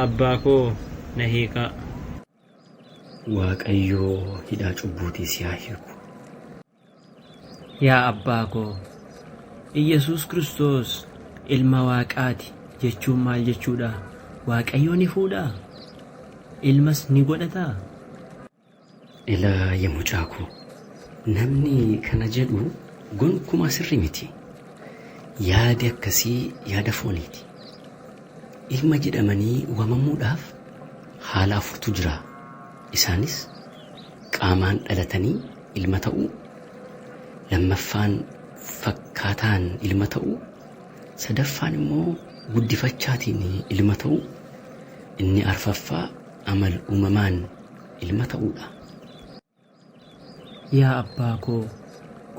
abbaa koo na hiikaa. Waaqayyoo hidhaa cubbuutii si haa hiiku. Yaa abbaa koo, Iyyasuus Kiristoos ilma Waaqaati jechuun maal jechuudha? Waaqayyoo ni fuudhaa? Ilmas ni godhataa? Ilaa ya mucaa koo, namni kana jedhu gonkumaa sirrii miti. Yaadi akkasii yaada fooniiti. Ilma jedhamanii waamamuudhaaf haala afurtu jira. Isaanis qaamaan dhalatanii ilma ta'uu, lammaffaan fakkaataan ilma ta'uu, sadaffaan immoo guddifachaatiin ilma ta'uu, inni arfaffaa amal uumamaan ilma ta'uudha. Yaa abbaa koo,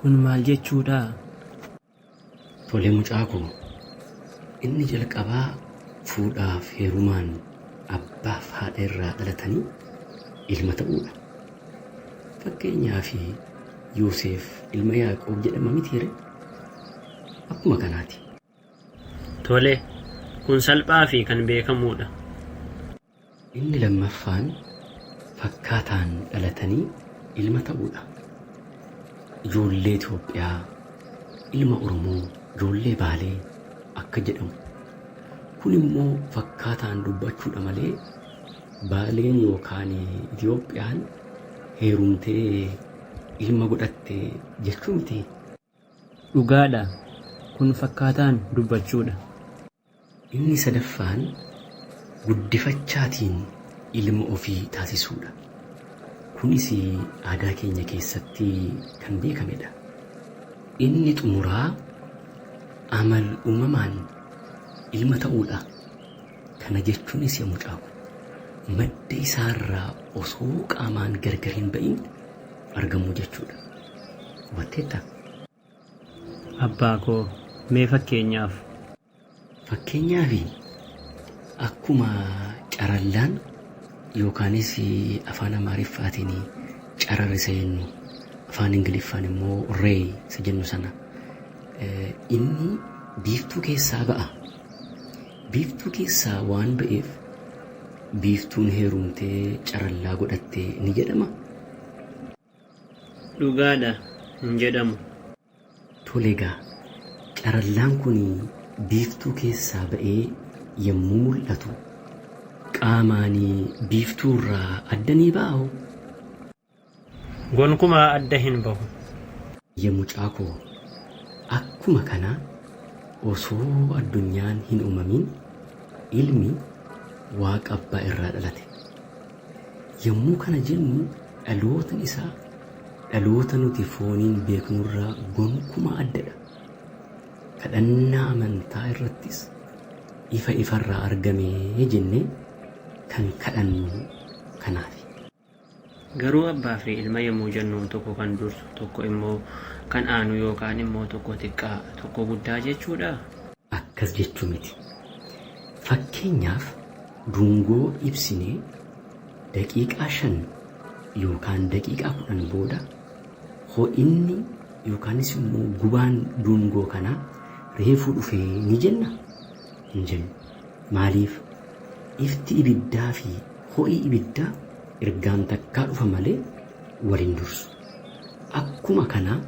kun maal jechuudha? Tole mucaa koo, inni jalqabaa fuudhaaf heerumaan abbaaf haadha irraa dhalatanii ilma ta'uudha. Fakkeenyaaf Yoseef ilma Yaaqoob jedhama mitiire? Akkuma kanaati. Tole, kun salphaa fi kan beekamuudha. Inni lammaffaan fakkaataan dhalatanii ilma ta'uudha. Ijoollee Itoophiyaa, ilma Oromoo, ijoollee Baalee akka jedhamu. Kun immoo fakkaataan dubbachuudha malee Baaleen yookaan Itoophiyaan heerumtee ilma godhatte jechuu miti. Dhugaadha, kun fakkaataan dubbachuudha. Inni sadaffaan guddifachaatiin ilma ofii taasisuudha. Kunis aadaa keenya keessatti kan beekamedha. Inni xumuraa amal uumamaan ilma ta'uudha. Kana jechuunis yaa mucaa ko, madda isaarraa osoo qaamaan gargar hin ba'in argamuu jechuudha. Hubatteettaa? Abbaa koo, mee fakkeenyaaf. Fakkeenyaaf, akkuma carallaan yookaanis afaan Amaariffaatiin carar isa jennu, afaan Ingiliffaan immoo ray isa jennu sana inni biiftuu keessaa ba'a. Biiftuu keessaa waan ba'eef biiftuun heerumtee carallaa godhatte ni jedhama? Dhugaadha hin jedhamu. Tole egaa, carallaan kun biiftuu keessaa ba'ee yommuu mul'atu qaamaan biiftuu irraa adda ni ba'aa hoo? Gonkumaa adda hin bahu. Ya mucaa koo, akkuma kana osoo addunyaan hin uumamin ilmi Waaqa abbaa irraa dhalate. Yommuu kana jennu dhalootni isaa dhaloota nuti fooniin beeknurraa gonkumaa addadha. Kadhannaa amantaa irrattis ifa ifarraa argame jennee kan kadhannu kanaafi. Garuu abbaa fi ilma yommuu jennu tokko kan dursu tokko immoo kan aanu yookaan immoo tokko xiqqaa tokko guddaa jechuudhaa? Akkas jechuu miti. Fakkeenyaaf dungoo ibsinee daqiiqaa 5 yookaan daqiiqaa 10 booda ho'inni yookaanis immoo gubaan dungoo kanaa reefuu dhufee ni jenna? Hin jennu. Maaliif? Ifti ibiddaa fi ho'i ibiddaa ergaan takkaa dhufa malee wal hin dursu. Akkuma kanaa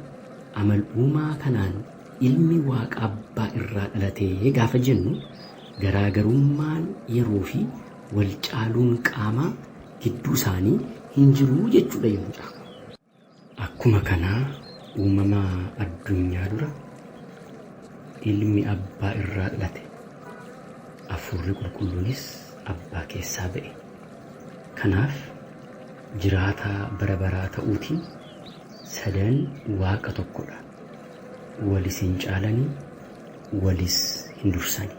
amal-uumaa kanaan Ilmi Waaqa Abbaa irraa dhalate gaafa jennu garaagarummaan yeroo fi wal caaluun qaamaa gidduu isaanii hin jiru jechuudha yommuu caaku. Akkuma kanaa uumama addunyaa dura Ilmi Abbaa irraa dhalate, Hafuurri Qulqulluunis Abbaa keessaa ba'e. Kanaaf jiraataa bara baraa ta'uutiin sadan Waaqa tokkodha. Walis hin caalani, walis hin dursani.